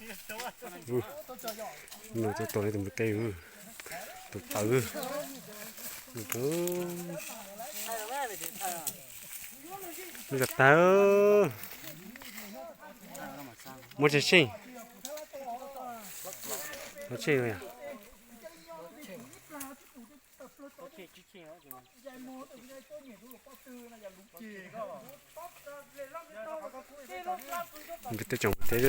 Tus tau tus mus teb, tus tawv. Lub zog tawg. Muab tseg tseg. Tseg yom. Npawg teb tsoom teb.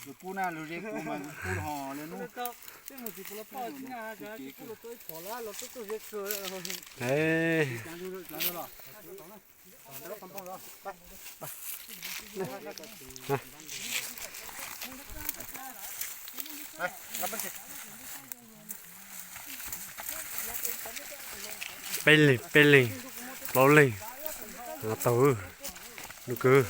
Lug kub na, lug ze kub mas kub ho le nub. Peb leeg, peb leeg, plaub leeg, no tau, nub kawg.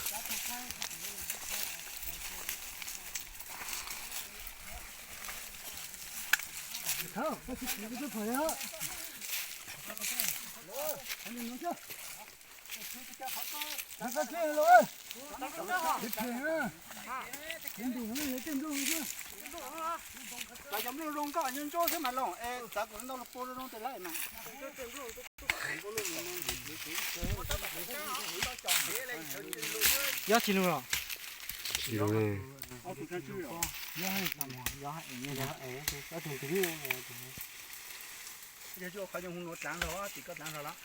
Cov mloog zoo nkauj nyob ntsuab xwb mas los es txav kuv ntau los pua zoo zoo tes laij mas. Yob tsis lug los? Tsis lug ne. Yog qhov nyuag hu nuav dlaav zog, tim koj dlaav zog los?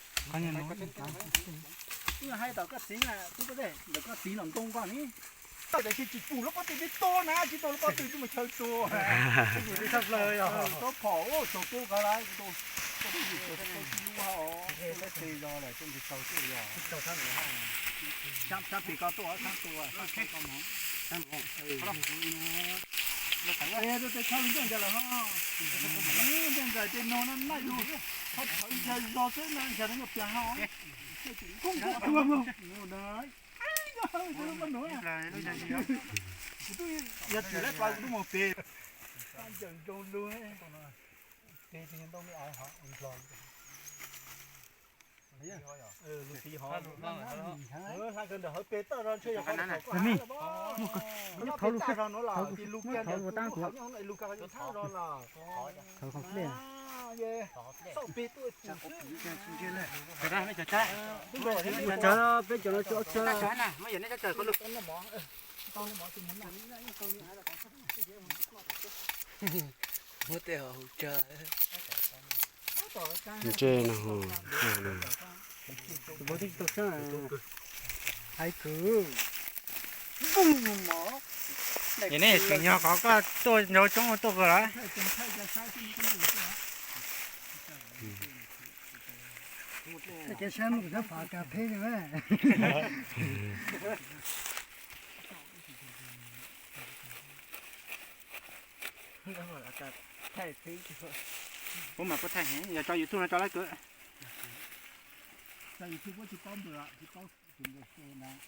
Hais tom koj txiv na, tub koj dej, ntawm koj txiv los ntoo koj ni. Koj tsis tsis pum lub pob tw peb tuab na, tsis tau lub pob tw tub mus chaw tua. Tub phom tsaug tub qab lawm, tub tsis lub os, tub tsis tau zog lawm, tub tsis tau tub yog. Sab pem koj tuaj, sab tua, sab koj mog. Tus tes chaw ncaj ncaj lawm ho. Ncaj ncaj tej no na, naj yus, qhov thawv ntsia zog xwb na, ntsia no nyuag pias ho. Kuv twb yog tsis laib plas kuv twb mus pem. Ncaws nroo lug. Pem tus ntoo me ais ho nplog. Lug tiv ho, hla kawg ntawm hauv pes toj zog ntshe yog qhov koj. Muab thauv lug, muab thauv lug ua tab kuv. Thauv qhov pliaj. Ua tsawg peb cov no tsis ua tsawg. Muab tej hauv tsawg. Ntsej no, hais kwv. Es nej tseem yog qhov koj tuaj nraud coob tuaj kawg lawm. Ces saib mus kuv tab fav kas pheb li. Puab mas puab thaij heev, yog tso YouTube no tso lawm kawg.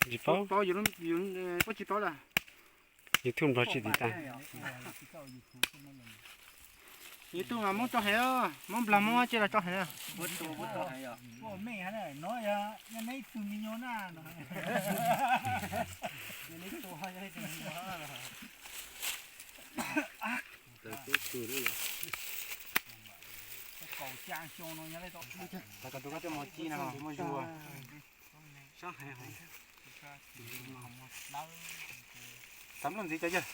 Tsis paub, puab tsis paub lawm. YouTube nplog tsis tiv tas. YouTube mas muab tso heev, muab nplog muab tsiaj los tso heev. Txav nplooj ntxiv cov yawg.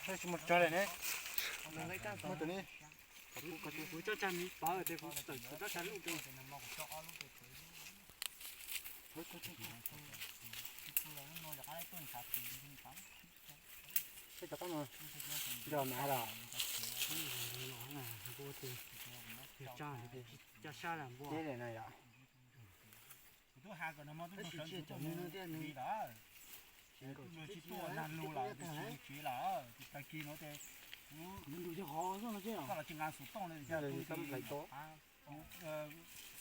Tsis mus tso li ne. Cov qaib no yog mas los? Cov sab, tab sis tsis yog cov no no thiab nws. Tsis tuaj nag lug lawm, tsis lug tsev lawm, tag kis no ces kuv, koj los tsis nqa xov tooj li,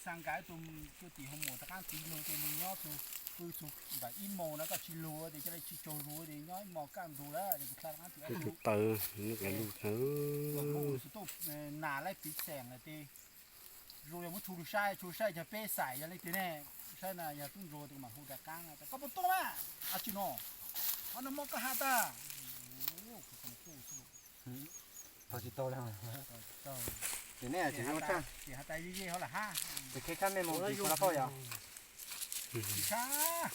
xa nkav tus kwv tij hauv mos rov qab tiv lug ces nws nyob tus Pw txog ntawm ib moos no koj tsis lug ces cia li tsis tsaug zug ces nyob ib moos kaj ntug lawm ces kuv tha rov qab tim ob tug taw, lub taw. Nas laib piv xeem lawm ces zoo yog muab tshua lug saib, tshua saib yog peb xaim yog leej twg ne, saib na yog tub ntsuag tus mam hu rov qab no, koj puas tuaj na, a tsis no, qhov no muaj koj has tag. Tsis tau li. Ces nej tsis zoo tshaj, ces kheb tshaj mej mus tsis tau pauj yom. Tsis tshaj.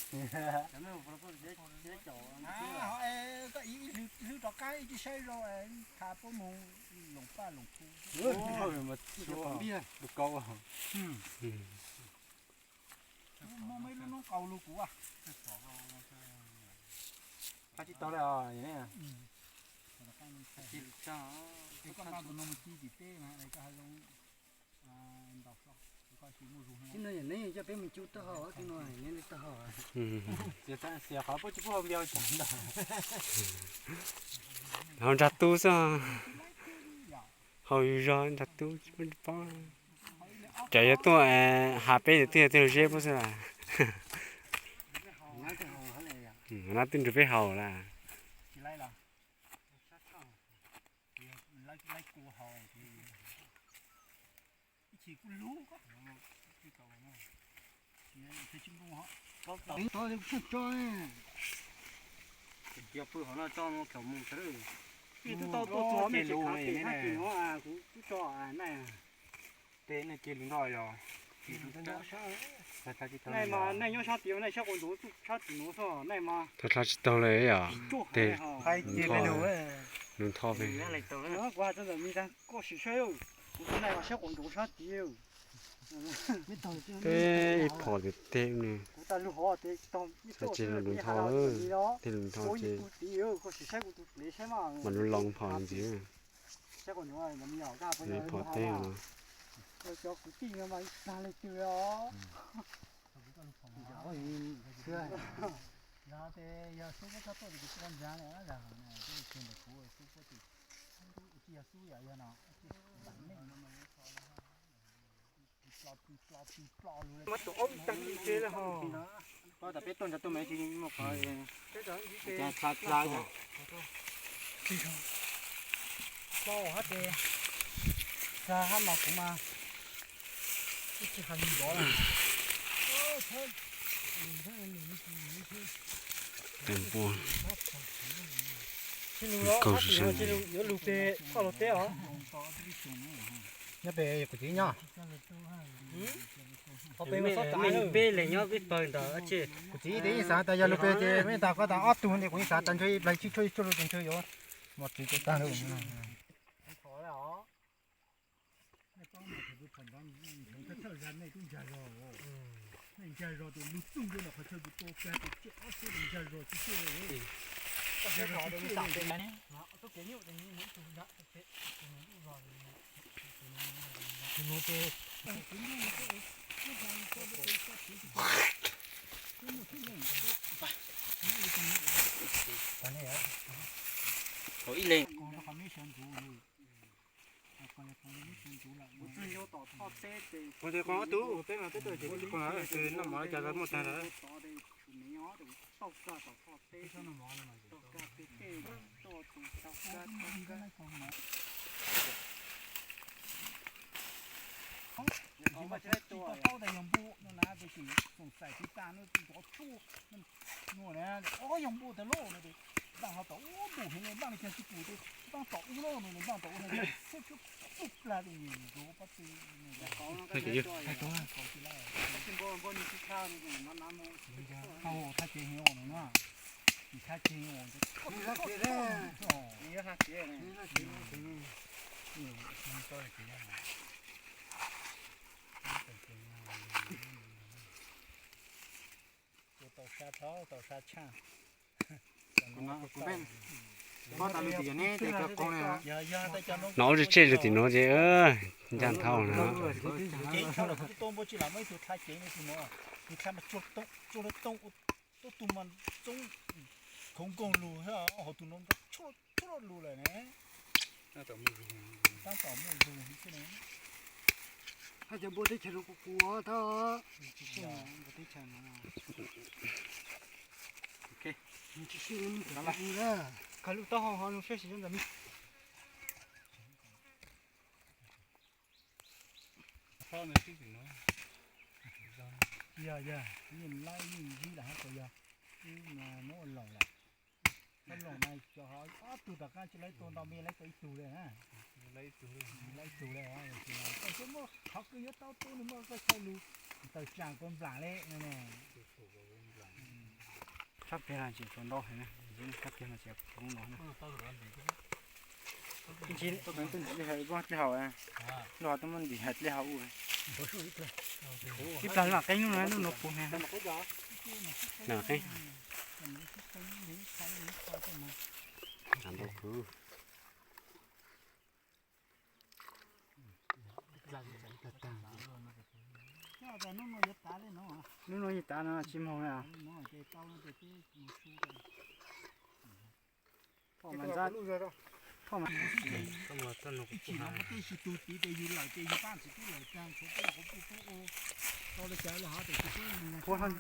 Koj ib hlwb rov qab ib tsis saib zoo, tha puab mus loos paj loos phu. Muaj ib lub noob qau lug kuv. Tsis tau li. Koj nqa tus no mus ci tim teb, koj ha zoo. Tib no yog neb coj peb mus cub taub hau, tib no neb li taub hau. Xiam qhov puab tsis pub hau npias ntag. Hau nrag tub xwb. Hau zog nrag tub tsis pub paub. Cov yuav tuaj has peb tiag tiag twb yog zeb puab xwb las. Nab twb nrug peb haus las. Tus tau tuaj txog me ntsis khav pem hab tim nuav kuv tub tso na. Tej nej cia lug nroj yog. Naj mas nej nyob sab tid, nej saib quas ntsoov sab tim nuav xwb, naj mas. Tau dlha tsis taug li yom. Tej lug nthoj pem. Kuv has txog ntawm me ntag, koj sim saib, kuv tus naj mas saib quas ntsoov sab tid. Peb ib phom tiag teg ne. Kuv tas lug hov tes tog ib tuaj xwb, lug nthoj, tej lug nthoj ces koj sim saib kuv tus plev saib mas, mas lug loo phom ntxiv. Saib quas ntsoov, phom teg no. Cov kwv tij no mas ib tag leej twg os. Yog tes yog xub muab txhob tuaj ces kuv tsis tau ntseeg li, tus kuv xub puab tes, tsis yog xub yom, yog no, lam neej. Muab tus aub ib tag tse le ho. Pab tas peb tuaj nrad tuaj mas tsis muaj qhov, cas txha txha yog. Txha hab tes, txha hab mas kuv mas ib tsis hais li npov lawm. Tes npua, kaug sib sab. Yuav lug pem toj lug teb os. Nyob pem kuv txiv nyob. Peb leeg nyob peb pawg ntawd. Kuv txiv tes yeej xav tas yog lug pem ces mej tas koj tas ob tug ne, kuv yeej xav tas ntshe ib plag tsib tshuaj ib tshuaj lug tes ntshe yuav mos txwv tau tag lawm. Ib leeg. Kuv tes qo ob tug peb mas peb tuaj ces peb tsis qo, noj mov li cas los muaj tag lawm. Tsis tau paub tas yog npua no na, tab sis xoom xaim tiv tas no nrov tsuj no na, ob yog npua tas lauj no. Npaaj ho tom ub ntuj heev le, npaaj li cas tsis pum tes npaaj tom ub lauj no, npaaj tom ub no xwb, tsuj plag tus nyuam ntsuag pob tw. Thaj cev heev no na, thaj cev heev. Tau sab thab, tau sab tshaj. No ub tseg tseg lug tim nuav ces ncaj nthau na. Ces ib tug tub tub npua tsi lam muaj ib tug thaj cev no tus nuav, tus thaj mas tsuag tsuag lug tooj, tub tug mas txoob khoov nkoog lug, hauv tus nuav tsuag lug lawm ne. Tab tom muaj zug xwb ne. Haj cov npua teb chaws no kuv kuv tau. Tsis seej npua teb chaws no. Tsis seej li, kawg lub taub hau ho zoo siab si ntawm me. Yog yog, yeej laib yeej ntsib lawm hab, tsuas yog wb no ua loos lawm. Tab loos mas cov ho ob tug tom qab tsis laib tua ntau me, laib tua ib tug li na. Laib ib tug li, koj xyov muaj qhov kws yuav tau tua nws muaj koj xyaw lus tawm tsam kua nplam li no ne. Sab kiag no tsis tau ntau heev, sab kiag no tsis tau ntau. Ib ntsis tau kheev tuaj ntim dlej haus, tuaj ntim dlej haus, lub hav tuaj muab ntim dlej haus ub. Ib plag lam qeeb lub no, lub no puv heev. Lam qeeb. Lub no yeej tav no tsis moog na. Puab hab